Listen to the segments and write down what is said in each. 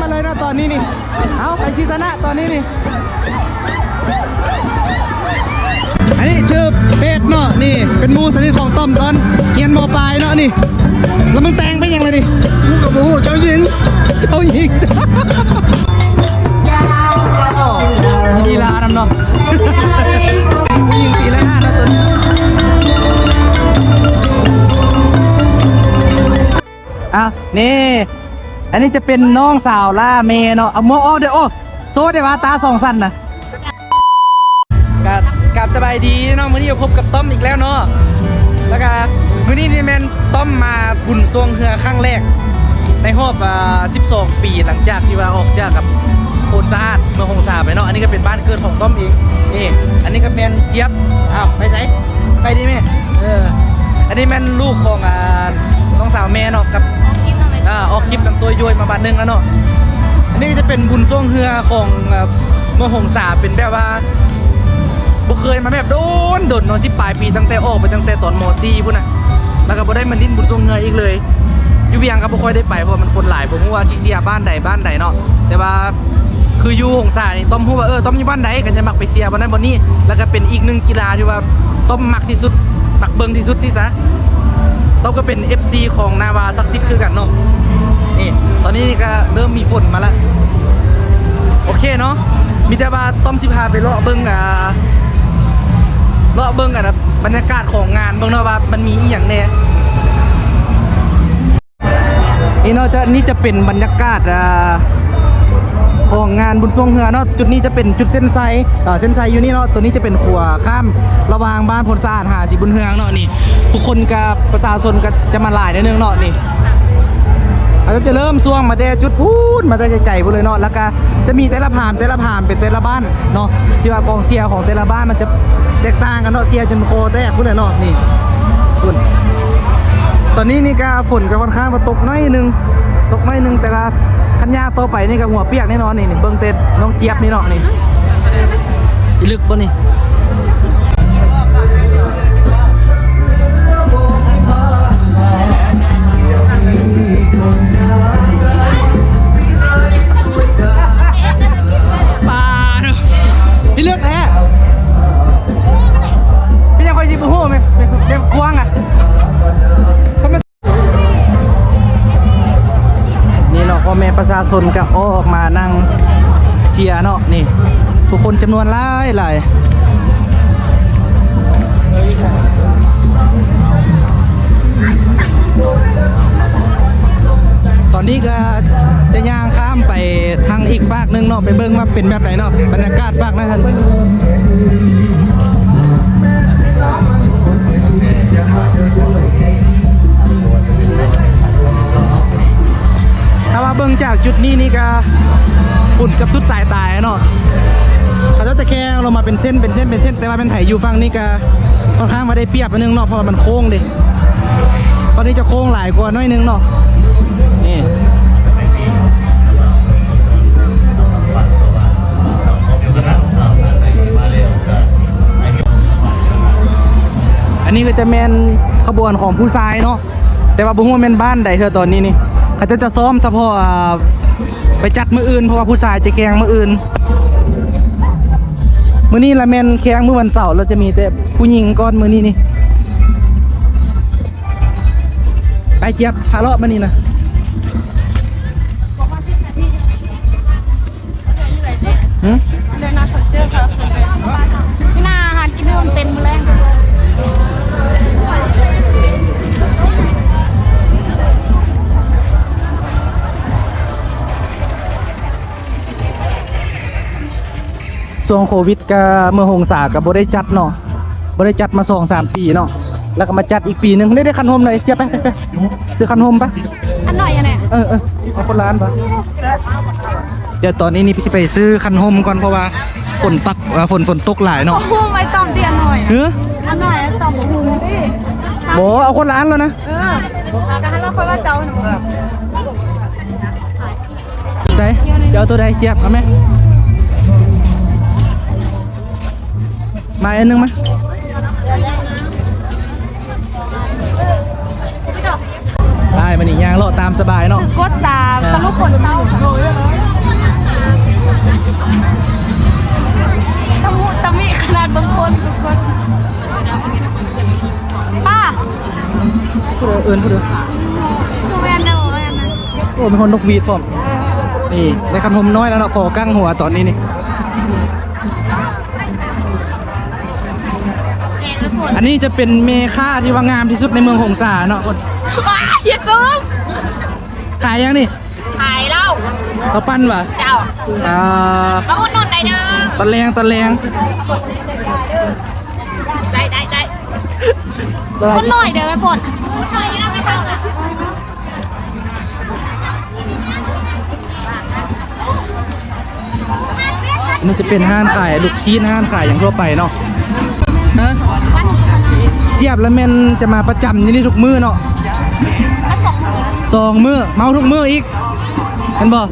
ເລີຍເນາະຕອນນີ້ນີ້. ເອົາ ໃຜຊິຊະນະຕອນນີ້ນີ້? ອັນນີ້ຊື່ເປດເນາະ ນີ້ເປັນໝູ່ສະໜິດຂອງຕ້ອມຕອນຮຽນ ມ.ປາຍເນາະນີ້. ແລ້ວມຶງແຕ່ງໄປຫຍັງລະນີ້? ກູກໍບໍ່ຮູ້ ເຈົ້າຍິງ ເຈົ້າຍິງ. ມີລີລານຳເນາະ ມີລີລານຳເນາະຕົວນີ້. ອ່ະ ນີ້ ອັນນີ້ຈະເປັນນ້ອງສາວລ່າແມ່ເນາະ. ເອົາໝວກອອກເດີ້. ໂອ້ ໂຊໄດ້ວ່າຕາສອງຊັ້ນນະ. ກະ ກາບສະບາຍດີເນາະ ມື້ນີ້ກໍພົບກັບຕ້ອມອີກແລ້ວເນາະ. ແລ້ວກະມື້ນີ້ນີ້ແມ່ນຕ້ອມມາບຸນຊ່ວງເຮືອຄັ້ງແລກໃນຮອບ ອ່າ ສິບສອງປີ ຫຼັງຈາກທີ່ວ່າອອກຈາກກັບໂພນສະອາດເມືອງຫົງສາໄປເນາະ. ອັນນີ້ກໍເປັນບ້ານເກີດຂອງຕ້ອມເອງ. ນີ້ ອັນນີ້ກໍແມ່ນຈຽບ. ອ້າວ ໄປໃສ? ໄປດີແມ່. ເອີ ອັນນີ້ແມ່ນລູກຂອງ ອ່າ ນ້ອງສາວແມ່ເນາະ ກັບ ອອກຄລິບນຳ ອ່າ ອອກຄລິບນຳໂຕໂຍຍມາບາດໜຶ່ງແລ້ວເນາະ. ອັນນີ້ກໍຈະເປັນບຸນຊ່ວງເຮືອຂອງ ເອີ ເມືອງຫົງສາ ເປັນແບບວ່າບໍ່ເຄີຍມາແບບດົນໆເນາະ ສິບປາຍປີ ຕັ້ງແຕ່ອອກໄປຕັ້ງແຕ່ຕອນ ມ.ສີ່ ພຸ້ນນະ. ແລ້ວກໍບໍ່ໄດ້ມາຫຼິ້ນບຸນຊ່ວງເຮືອອີກເລີຍ. ຢູ່ວຽງກໍບໍ່ຄ່ອຍໄດ້ໄປ ເພາະວ່າມັນຄົນຫຼາຍ ບໍ່ຮູ້ວ່າຊິເຊຍບ້ານໃດບ້ານໃດເນາະ. ແຕ່ວ່າຄືຢູ່ຫົງສານີ້ ຕ້ອມຮູ້ວ່າ ເອີ ຕ້ອມຢູ່ບ້ານໃດ ກໍຈະມັກໄປເຊຍບ່ອນນັ້ນບ່ອນນີ້. ແລ້ວກໍເປັນອີກໜຶ່ງກິລາທີ່ວ່າຕ້ອມມັກທີ່ສຸດ ມັກເບິ່ງທີ່ສຸດຊີ້ຊະ. ຕ້ອມກໍເປັນເອັຟຊີຂອງນາວາສັກສິດຄືກັນເນາະ. ນີ້ ຕອນນີ້ນີ້ກໍເລີ່ມມີຝົນມາລະ. ໂອເຄເນາະ ມີແຕ່ວ່າຕ້ອມຊິພາໄປເລາະເບິ່ງ ອ່າ ເລາະເບິ່ງ ອ່າ ບັນຍາກາດຂອງງານເບິ່ງເນາະ ວ່າມັນມີອີ່ຫຍັງແດ່. ນີ້ເນາະ ຈະ ນີ້ຈະເປັນບັນຍາກາດ ອ່າ ຂອງງານບຸນຊ່ວງເຮືອເນາະ. ຈຸດນີ້ຈະເປັນຈຸດເສັ້ນໄຊ ເອີ ເສັ້ນໄຊຢູ່ນີ້ເນາະ. ຕົວນີ້ຈະເປັນຂົວຂ້າມລະຫວ່າງບ້ານໂພນສະອາດຫາສີບຸນເຮືອງເນາະ. ນີ້ ຜູ້ຄົນກັບປະຊາຊົນກໍຈະມາຫຼາຍໜ້ອຍໜຶ່ງເນາະ. ນີ້ ເຂົາເຈົ້າຈະເລີ່ມຊ່ວງມາແຕ່ຈຸດພຸ້ນ ມາແຕ່ໄກໆພຸ້ນເລີຍເນາະ. ແລ້ວກໍຈະມີແຕ່ລະພາມ ແຕ່ລະພາມເປັນແຕ່ລະບ້ານ ເນາະ ທີ່ວ່າກອງເຊຍຂອງແຕ່ລະບ້ານມັນຈະແຕກຕ່າງກັນເນາະ ເຊຍຈົນຄໍແຕກພຸ້ນແຫຼະເນາະ. ນີ້ ພຸ້ນ ຕອນນີ້ນີ້ກະຝົນກະຄ່ອນຂ້າງວ່າຕົກໜ້ອຍໜຶ່ງ ຕົກໜ້ອຍໜຶ່ງ ແຕ່ວ່າຄັນຍ່າງຕໍ່ໄປນີ້ກະຫົວປຽກແນ່ນອນ. ນີ້ ນີ້ເບິ່ງແຕ່ນ້ອງຈຽບນີ້ເນາະ ນີ້ ອີ່ລຶກບໍ່ນີ້? ປາເນາະ ພິລຶກແທ້ ເປັນຫຍັງຂ້ອຍຊິບໍ່ຮູ້ແມ່ນ ແມ່ນກວ້າງອະ. ນີ້ເນາະ ພໍ່ແມ່ປະຊາຊົນກະອອກມານັ່ງເຊຍເນາະ ນີ້ ຜູ້ຄົນຈຳນວນຫຼາຍໆ. ຕອນນີ້ກໍຈະຍ່າງຂ້າມໄປທາງອີກຟາກໜຶ່ງເນາະ ໄປເບິ່ງວ່າເປັນແບບໃດເນາະ ບັນຍາກາດຟາກນັ້ນ. ຖ້າວ່າເບິ່ງຈາກຈຸດນີ້ນີ້ກະ ພຸ້ນເກືອບສຸດສາຍຕາເນາະ ເຂົາເຈົ້າຈະແຂ່ງລົງມາເປັນເສັ້ນ ເປັນເສັ້ນ ເປັນເສັ້ນ ແຕ່ວ່າແມ່ນໃຜຢູ່ຝັ່ງນີ້ກະຄ່ອນຂ້າງວ່າໄດ້ປຽບໜ້ອຍໜຶ່ງເນາະ ເພາະວ່າມັນໂຄ້ງເດ້. ຕອນນີ້ຈະໂຄ້ງຫຼາຍກວ່າໜ້ອຍໜຶ່ງເນາະ ນີ້ ອັນນີ້ກໍຈະແມ່ນຂະບວນຂອງຜູ້ຊາຍເນາະ ແຕ່ວ່າບໍ່ຮູ້ວ່າແມ່ນບ້ານໃດເທື່ອ. ຕອນນີ້ນີ້ ເຂົາເຈົ້າຈະຊ້ອມສະເພາະ ອ່າ ໄປຈັດມື້ອື່ນ ເພາະວ່າຜູ້ຊາຍຈະແຂ່ງມື້ອື່ນ. ມື້ນີ້ລະແມ່ນແຂ່ງມື້ວັນເສົາ ລະຈະມີແຕ່ຜູ້ຍິງກ່ອນມື້ນີ້ນີ້. ໄປ ຈຽບ ພາເລາະມານີ້ນະ. ຫື? ເດີນມາສົນເຈີເຂົາ ນີ້ນະ ອາຫານກິນມື້ມັນເປັນມື້ແລງ. ຊ່ວງໂຄວິດກະເມືອງຫົງສາກະບໍ່ໄດ້ຈັດເນາະ ບໍ່ໄດ້ຈັດມາສອງສາມປີເນາະ ແລ້ວກະມາຈັດອີກປີໜຶ່ງ. ໄດ້ ໄດ້ຄັນຮົ່ມເລີຍ ຈຽບ ໄປ ໄປ ໄປ ຊື້ຄັນຮົ່ມປະ. ອັນໜ້ອຍອັນແຫຼະ ເອີ ເອີ ເອົາຄົນລະອັນປະ. ດຽວຕອນນີ້ນີ້ຊິໄປຊື້ຄັນຮົ່ມກ່ອນ ເພາະວ່າຝົນຕັກ ເອີ ຝົນ ຝົນຕົກຫຼາຍເນາະ. ໂອ້ໂຫ ໄມ້ຕອມຕິ ອັນໜ້ອຍ ຫື? ອັນໜ້ອຍ ອັນຕອມບໍ່ຮູ້ຕິ. ບໍ່ ເອົາຄົນລະອັນແລ້ວນະ. ເອີ ກະໃຫ້ລາວຄ່ອຍວ່າເຈົ້າ. ໃສ ຊິເອົາໂຕໃດ ຈຽບ ເອົາແມະ ມາອັນໜຶ່ງມາ. ໄປ ມື້ນີ້ຍ່າງເລາະຕາມສະບາຍເນາະ ຄືກົດສາມ ສະຫຼຸບຝົນເຊົາ. ຕະມຸຕະມິຂະໜາດເບິ່ງຄົນທຸກຄົນ. ປ້າ ຜູ້ໃດເອີ້ນຜູ້ໃດ? ບໍ່ແມ່ນເດີ ບໍ່ແມ່ນນະ. ໂອ້ ມີຮອດນົກຫວີດພ້ອມ. ນີ້ ໄດ້ຄັນຮົ່ມນ້ອຍແລ້ວເນາະ ພໍກາງຫົວຕອນນີ້ນີ້. ອັນນີ້ຈະເປັນແມ່ຄ້າທີ່ວ່າງາມທີ່ສຸດໃນເມືອງຫົງສາເນາະ. ວ້າຍ ຢ່າຊູມ. ຂາຍຫຍັງນີ້? ຂາຍເຫຼົ້າ. ເຫຼົ້າປັ່ນຫວາ? ເຈົ້າ. ອ່າ ມາອຸດໜູນໄດ້ເດີ. ຕອນແລງ ຕອນແລງ. ໄດ້ ໄດ້ ໄດ້. ຄົນໜ້ອຍເດີອ້າຍຝົນ. ອັນນີ້ຈະເປັນຮ້ານຂາຍລູກຊີ້ນ ຮ້ານຂາຍຫຍັງທົ່ວໄປເນາະ. ຮະ? ຈຽບລະແມ່ນຈະມາປະຈຳຢູ່ນີ້ທຸກມື້ເນາະ. ສອງມື້ ເມົາທຸກມື້ອີກ ແມ່ນບໍ່?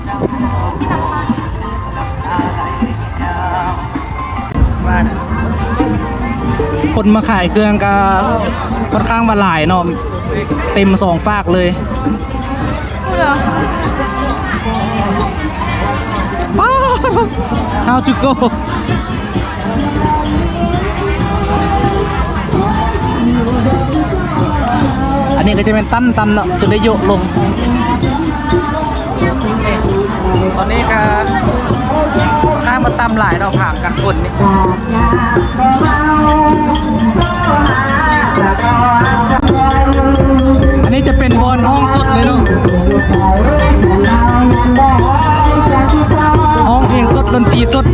ຄົນມາຂາຍເຄື່ອງກະຂ້ອນຂ້າງວ່າຫຼາຍເນາະ ເຕັມສອງຟາກເລີຍ. ປາດ How to go. ອັນນີ້ກໍຈະແມ່ນຕຳ ຕຳເນາະ ຈົນໄດ້ໂຍະລົງ. ຕອນນີ້ກໍຂ້າມມາຕຳຫຼາຍເນາະ ຜ້າກັນຝົນນີ້. ອັນນີ້ຈະເປັນບ່ອນຮ້ອງສົດເລີຍເນາະ ຮ້ອງເພງສົດ ດົນຕີສົດ.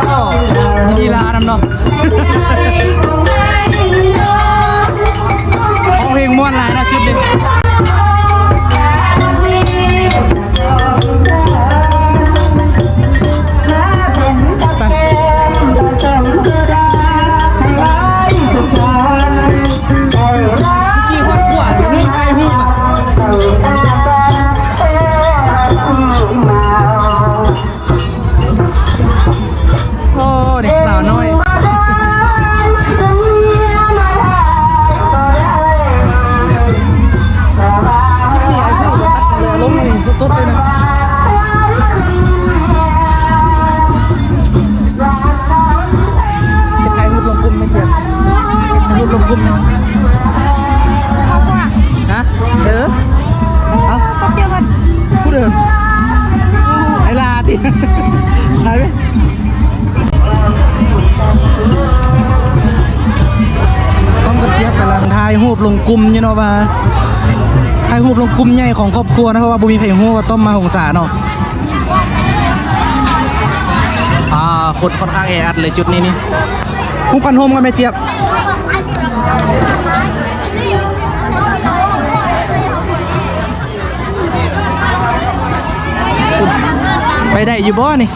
ໂອ້ ມີລີລານຳເນາະ ຮ້ອງເພງມ່ວນຫຼາຍເນາະ ຈຸດນີ້. ໂອ້ ເດັກສາວນ້ອຍ ລົງນີ້ສົດໆເລີຍນະ. ໄປຖ່າຍຮູບລົງກຸ່ມແມ່ເຈັບ ຖ່າຍຮູບລົງກຸ່ມເນາະ. ຮະ? ເອີ ເອົ້າ ຄົນດຽວກັນ ຜູ້ເດີມ ໄອ້ລາຕິ ຖ່າຍໄປ. ຕ້ອມກັບຈຽບກຳລັງຖ່າຍຮູບລົງກຸ່ມຢູ່ເນາະ ວ່າຖ່າຍຮູບລົງກຸ່ມໃຫຍ່ຂອງຄອບຄົວນະ ເພາະວ່າບໍ່ມີໃຜຮູ້ວ່າຕ້ອມມາຫົງສາເນາະ. ອ່າ ຄົນຂ້ອນຂ້າງແອອັດເລີຍຈຸດນີ້ນີ້. ຮູ້ກັນໂຮມກັນແມ່ຈຽບ ໄປໄດ້ຢູ່ບໍ່ນີ້?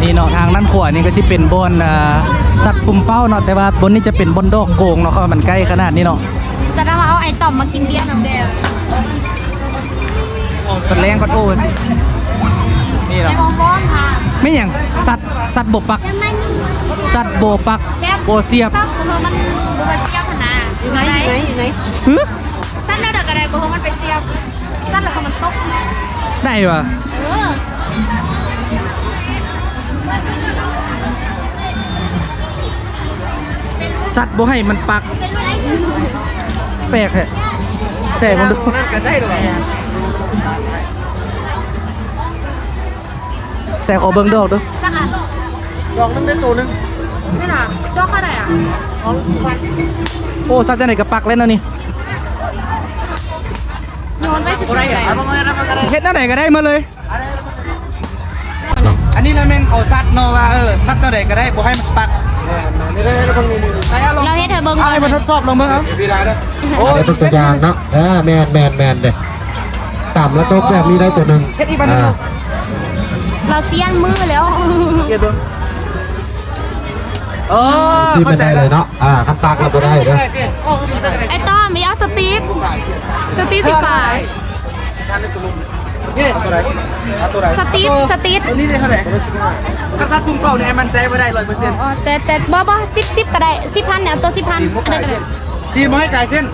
ນີ້ເນາະ ທາງດ້ານຂວານີ້ກໍຊິເປັນບ່ອນ ອ່າ ສັດປຸມເປົ້າເນາະ ແຕ່ວ່າບ່ອນນີ້ຈະເປັນບ່ອນດອກໂກງເນາະ ເພາະວ່າມັນໃກ້ຂະໜາດນີ້ເນາະ. ຈະໄດ້ມາເອົາໄອ້ຕ້ອມມາກິນເບຍນຳແດ່. ຕອນແລງກໍໂອ້ ນີ້ເນາະ ແມ່ນຫຍັງ? ສັດ ສັດບໍ່ປັກ ສັດບໍ່ປັກ ບໍ່ສຽບ. ສັດບໍ່ມັນບໍ່ສຽບຫັ້ນນະ. ຢູ່ໃນ ຢູ່ໃນ ຢູ່ໃນ ຫື? ສັດແນວໃດກໍໄດ້ ບໍ່ໃຫ້ມັນໄປສຽບ. ສັດແລ້ວມັນຕົກ ໄດ້ຫວາ? ເອີ. ສັດບໍ່ໃຫ້ມັນປັກ ແປກແທ້. ແຊເບິ່ງດູ ນັ້ນກໍໄດ້ດອກ. ແຊຂໍເບິ່ງດອກດູ. ຈັກອັນ? ດອກໜຶ່ງໄດ້ໂຕໜຶ່ງ. ແມ່ນຫວາ? ດອກເທົ່າໃດອະ? ເອົາສີ່ພັນ. ໂອ້ ສັດຈັ່ງໃດກໍປັກແລ້ວແນວນີ້. ໂຍນໄປຊື່ໆ ເຮັດແນວໃດກໍໄດ້ໝົດເລີຍ. ອັນນີ້ລະແມ່ນເຂົາສັດເນາະ ວ່າ ເອີ ສັດຕົວໃດກໍໄດ້ ບໍ່ໃຫ້ມັນປັກ. ລາວເຮັດໃຫ້ເບິ່ງ ເອົາໃຫ້ເພິ່ນທົດສອບລອງເບິ່ງເອົາ. ໂອ້ ເປັນຕົວຢ່າງເນາະ. ເອີ ແມ່ນໆໆເດ້. ຕ່ຳແລ້ວຕົກແບບນີ້ໄດ້ຕົວໜຶ່ງ ເຮັດອີກບາດໜຶ່ງ ອ່າ ລາວຊຽນມືແລ້ວ ເອີ ຊິມາໄດ້ເລີຍເນາະ ອ່າ ຄັນຕັກແລ້ວບໍ່ໄດ້ເດີ ໄອ້ຕ້ອມ ມີເອົາສະຕີດ ສະຕີດສິບບາດ ນີ້ເທົ່າໃດ? ເອົາຕົວໃດ? ສະຕີດ ເອົາຕົວ ສະຕີດ ຕົວນີ້ໄດ້ເທົ່າໃດ? ຄັນສັດປຸ້ມເປົ້ານີ້ໃຫ້ໝັ້ນໃຈວ່າໄດ້ຮ້ອຍເປີເຊັນ ອໍ ແຕ່ ແຕ່ ບໍ່ ບໍ່ ສິບ ສິບກໍໄດ້ ສິບພັນ ເອົາຕົວສິບພັນ ອັນໃດກໍໄດ້ ທີ່ບໍ່ໃຫ້ກາຍເສັ້ນ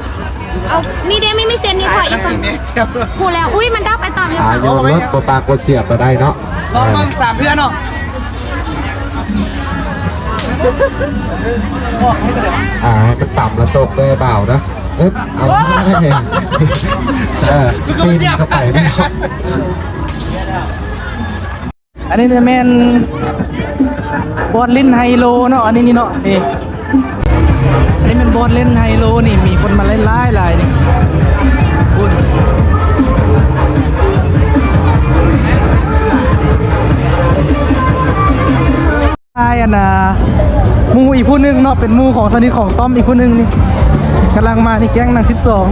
ເອົາ ນີ້ເດ້ ມີ ມີເສັ້ນນີ້ພໍອີກກ່ອນ ແມ່ນແລ້ວ ຮູ້ແລ້ວ ອຸ້ຍ ມັນດັບໄປຕາມຢູ່ ອ່າ ໂຍນລົດບໍ່ປາກບໍ່ສຽບກໍໄດ້ເນາະ ລອງເບິ່ງສາມເທື່ອເນາະ ອ່າ ໃຫ້ມັນຕ່ຳແລ້ວຕົກເດີບ່າວເດີ ເອີ ເອົາ ເອີ ປີນເຂົ້າໄປ ອັນນີ້ແມ່ນບ່ອນຫຼິ້ນໄຮໂລເນາະ ອັນນີ້ນີ້ເນາະ ນີ້ ອັນນີ້ແມ່ນບ່ອນຫຼິ້ນໄຮໂລນີ້ ມີຄົນມາຫຼາຍໆ ຫຼາຍນີ້ ພຸ້ນ ອ້າຍ ອັນນ່າ ໝູ່ອີກຜູ້ໜຶ່ງເນາະ ເປັນໝູ່ຂອງສະໜິດຂອງຕ້ອມອີກຜູ້ໜຶ່ງນີ້ ກຳລັງມານີ້ ແກ້ງນາງສິບສອງ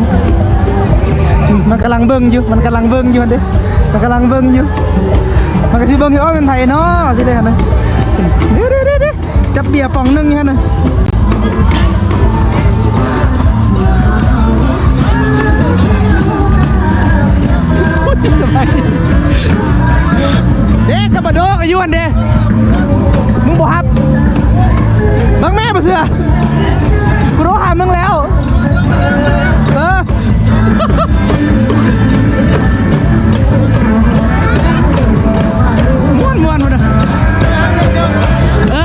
ມັນກຳລັງເບິ່ງຢູ່ ມັນກຳລັງເບິ່ງຢູ່ຫັ້ນເດ້ ມັນກຳລັງເບິ່ງຢູ່ ມັນກໍຊິເບິ່ງຢູ່ ເອີ ແມ່ນໃຜເນາະ ຊິໄດ້ຫັ້ນນະ ເດ້ໆໆໆ ຈັບເບຍປ່ອງໜຶ່ງຢູ່ຫັ້ນນະ ເດ້ ກັບບາໂດກໍຢູ່ຫັ້ນເດ້ ມຶງບໍ່ຮັບ ເບິ່ງແມ່ບໍ່ເຊື່ອ ກູໂທຫາມຶງແລ້ວ ເອີ ມ່ວນໆ ພຸ້ນນະ ເອີ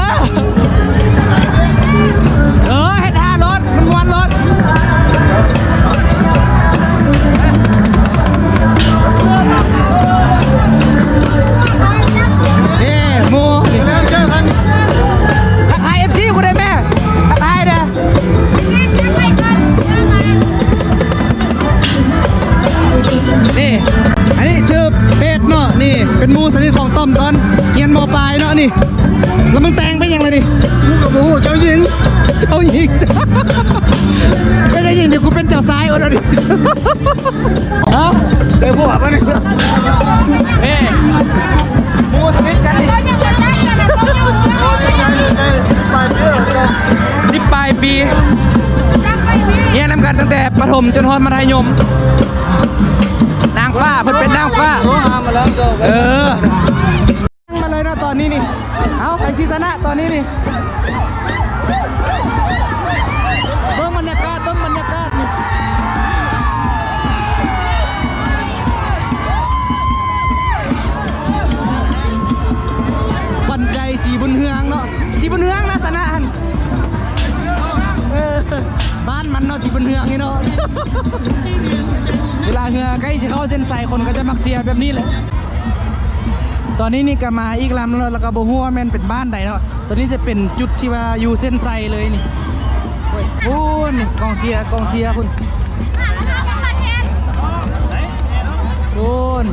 ເອີ ເຮັດທ່າລົດ ມັນມ່ວນລົດ ເດ້ ໝູ່ ທັກທາຍເອັຟຊີກູໄດ້ແມ່ ທັກທາຍເດ້ ນີ້ ອັນນີ້ຊື່ເບດເນາະ ນີ້ເປັນໝູ່ສະໜິດຂອງຕ້ອມຕອນຮຽນ ມ.ປາຍ ເນາະ ນີ້ ແລ້ວມຶງແຕ່ງໄປຫຍັງລະນີ້ ກູກໍບໍ່ຮູ້ ເຈົ້າຍິງ ເຈົ້າຍິງ ເປັນເຈົ້າຍິງ ດຽວກູເປັນເຈົ້າຊາຍ ໂອດ ເອົາດິ ຮະ ໄດ້ຜົວປະນີ້ ເອີ ໝູ່ສະໜິດກັນນີ້ ສິບປາຍປີ ຮຽນນຳກັນຕັ້ງແຕ່ປະຖົມຈົນຮອດມັດທະຍົມ ນາງຟ້າ ເພິ່ນເປັນນາງຟ້າ ເອີ ມາເລີຍເນາະຕອນນີ້ນີ້ ເອົາ ໃຜຊິຊະນະຕອນນີ້ນີ້ ເບິ່ງບັນຍາກາດ ເບິ່ງບັນຍາກາດນີ້ ຂວັນໃຈສີບຸນເຮືອງເນາະ ສີບຸນເຮືອງນະຊະນະຫັ້ນ ເອີ ບ້ານມັນເນາະ ສີບຸນເຮືອງນີ້ເນາະ ເວລາເຮືອໃກ້ຊິເຂົ້າເສັ້ນໄຊ ຄົນກໍຈະມັກເຊຍແບບນີ້ແຫຼະ. ຕອນນີ້ນີ້ກໍມາອີກລຳແລ້ວ ແລ້ວກໍບໍ່ຮູ້ວ່າແມ່ນເປັນບ້ານໃດເນາະ. ຕອນນີ້ຈະເປັນຈຸດທີ່ວ່າຢູ່ເສັ້ນໄຊເລີຍນີ້. ໂອ້ ພຸ້ນ ກອງເຊຍ ກອງເຊຍພຸ້ນ ພຸ້ນ.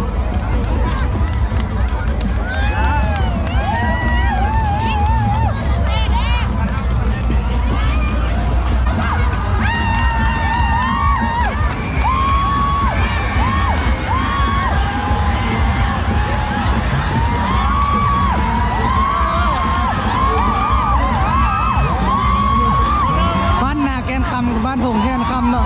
ບ້ານນາແກ່ນຄຳ ກັບບ້ານທົ່ງແກ່ນຄຳເນາະ.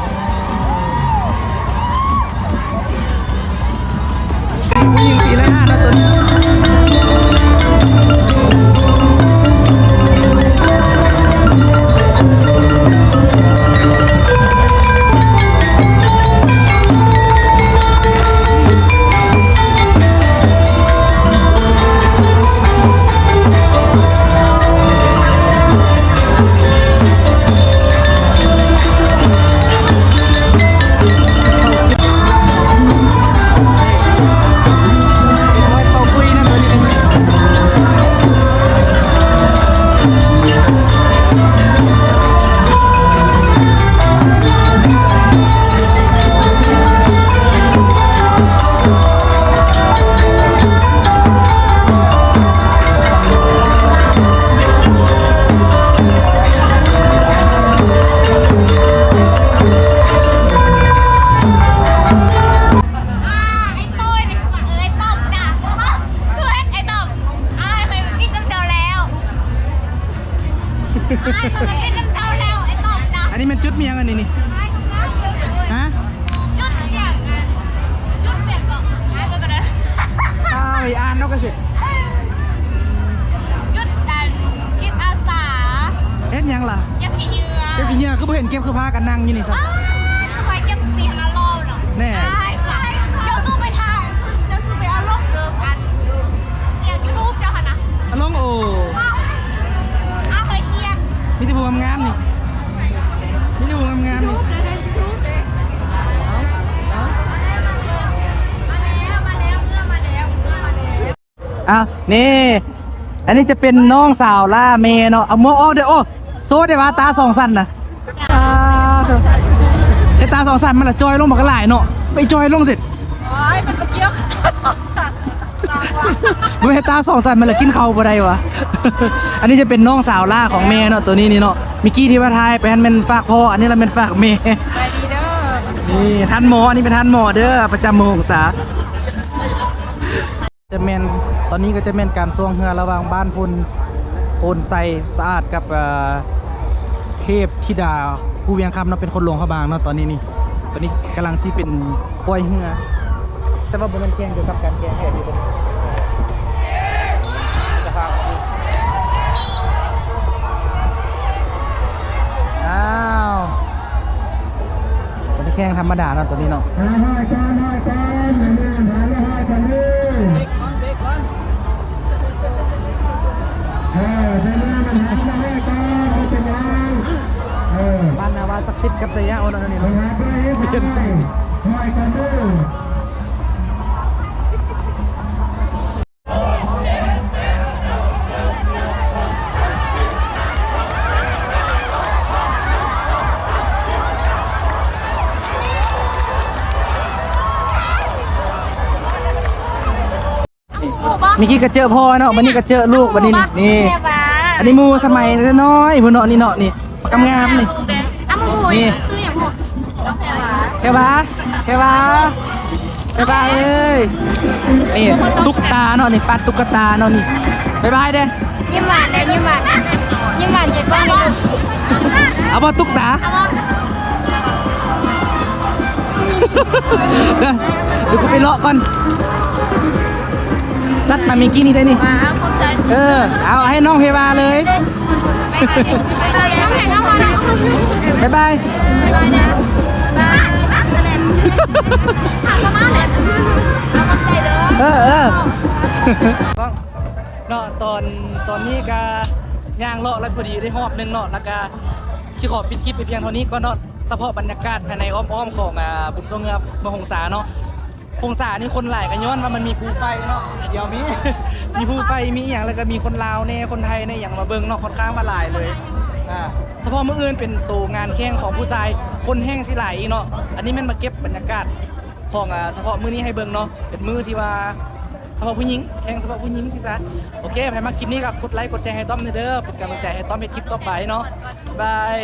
ນັ່ງຢູ່ນີ້ຊະ ອ້າ ຂ້ອຍເກັບຈີນລະລໍເນາະ ແນ່ ອ້າຍ ເຈົ້າສູ້ໄປທາງ ເຈົ້າສູ້ໄປເອົາລົງເດີ ອັນ ອີ່ຫຍັງຢູທູບເຈົ້າຫັ້ນນະ ອາລົງ ໂອ້ ອ້າ ຂ້ອຍຄຽດ ມີແຕ່ຜູ້ງາມໆນີ້ ມີແຕ່ຜູ້ງາມໆນີ້ ຢູທູບເດີ ຢູທູບເດີ ເອົາ ເອົາ ມາແລ້ວ ມາແລ້ວ ເມື່ອມາແລ້ວ ເມື່ອມາແລ້ວ. ອ້າວ ນີ້ ອັນນີ້ຈະເປັນນ້ອງສາວຫຼ້າແມ່ເນາະ ເອົາໝວກອອກເດີ້ ໂອ້ ໂຊໄດ້ວ່າຕາສອງຊັ້ນນະ ອ່າ ເຮັດຕາສອງຊັ້ນມັນລະຈ່ອຍລົງບັກຫຼາຍເນາະ ໄປຈ່ອຍລົງເສັດ ໂອ້ຍ ມັນບໍ່ກ່ຽວກັບຕາສອງຊັ້ນ ບໍ່ແມ່ນຕາສອງຊັ້ນມັນລະກິນເຂົ້າບໍ່ໄດ້ຫວາ ອັນນີ້ຈະເປັນນ້ອງສາວຫຼ້າຂອງແມ່ເນາະ ໂຕນີ້ນີ້ເນາະ ເມື່ອກີ້ທີ່ວ່າຖ່າຍໄປຫັ້ນແມ່ນຝາກພໍ່ ອັນນີ້ລະແມ່ນຝາກແມ່ ສະບາຍດີເດີ້ ນີ້ທ່ານໝໍ ອັນນີ້ເປັນທ່ານໝໍເດີ້ ປະຈຳເມືອງຫົງສາ ຈະແມ່ນ ຕອນນີ້ກໍຈະແມ່ນການຊ່ວງເຮືອລະຫວ່າງບ້ານໂພນ ໂພນໄຊສະອາດກັບ ເອີ ເທບທິດາພູວຽງຄຳເນາະ ເປັນຄົນຫຼວງພະບາງເນາະ ຕອນນີ້ນີ້ ຕອນນີ້ກຳລັງຊິເປັນປ່ອຍເຮືອ ແຕ່ວ່າບໍ່ແມ່ນແຂ່ງກ່ຽວກັບການແຂ່ງແທ້ເດ້ ອ້າວ. ບໍ່ໄດ້ແຂ່ງທຳມະດາເນາະ ໂຕນີ້ເນາະ ບ້ານນາວາສັກສິດກັບໄຊຍະ ໂອ້ ໂຕນີ້ເນາະ. ເມື່ອກີ້ກະເຈີພໍ່ເນາະ ບັດນີ້ກະເຈີລູກ ບັດນີ້ນີ້ ອັນນີ້ໝູ່ສະໄໝນ້ອຍພຸ້ນເນາະ ນີ້ເນາະ ນີ້ ບັກງາມໆນີ້ ເອົາໝູ່ ນີ້ ຊື່ຫຍັງ ແພວາ ແພວາ ແພວາເອີຍ ນີ້ຕຸກຕາເນາະ ນີ້ປາຕຸກກະຕາເນາະ ນີ້ ບາຍບາຍເດີ້ ຍິ້ມຫວານເດີ້ ຍິ້ມຫວານ ຍິ້ມຫວານໃສ່ກ້ອງເດີ້ ເອົາບໍ່ຕຸກຕາ ເອົາບໍ່ ເດີ ດຽວກູໄປເລາະກ່ອນ ສັດມາເມື່ອກີ້ນີ້ໄດ້ນີ້ ເອີ ເອົາໃຫ້ນ້ອງເພວາເລີຍ ບາຍບາຍ ເອີ ເອີ ເນາະ ຕອນ ຕອນນີ້ກະຍ່າງເລາະແລ້ວ ພໍດີໄດ້ຮອບໜຶ່ງເນາະ ແລ້ວກະຊິຂໍປິດຄລິບໄປພຽງເທົ່ານີ້ກ່ອນເນາະ ສະເພາະບັນຍາກາດພາຍໃນອ້ອມໆຂອງ ອາ ບຸນຊ່ວງເຮືອເມືອງຫົງສາເນາະ ຫົງສານີ້ຄົນຫຼາຍກະຍ້ອນວ່າມັນມີພູໄຟເນາະ ດຽວມີ ມີພູໄຟ ມີອີ່ຫຍັງ ແລ້ວກະມີຄົນລາວແນ່ ຄົນໄທແນ່ ອີ່ຫຍັງມາເບິ່ງເນາະ ຂ້ອນຂ້າງວ່າຫຼາຍເລີຍ ອາ ສະເພາະມື້ອື່ນເປັນໂຕງານແຂ່ງຂອງຜູ້ຊາຍ ຄົນແຮ່ງຊິຫຼາຍອີກເນາະ ອັນນີ້ແມ່ນມາເກັບບັນຍາກາດຂອງ ອາ ສະເພາະມື້ນີ້ໃຫ້ເບິ່ງເນາະ ເປັນມື້ທີ່ວ່າ ສະເພາະຜູ້ຍິງ ແຂ່ງສະເພາະຜູ້ຍິງຊີ້ຊະ ໂອເຄ ໃຜມັກຄລິບນີ້ກໍກົດໄລກົດແຊໃຫ້ຕ້ອມແນ່ເດີ້ ເປັນກຳລັງໃຈໃຫ້ຕ້ອມເຮັດຄລິບຕໍ່ໄປເນາະ ບາຍ.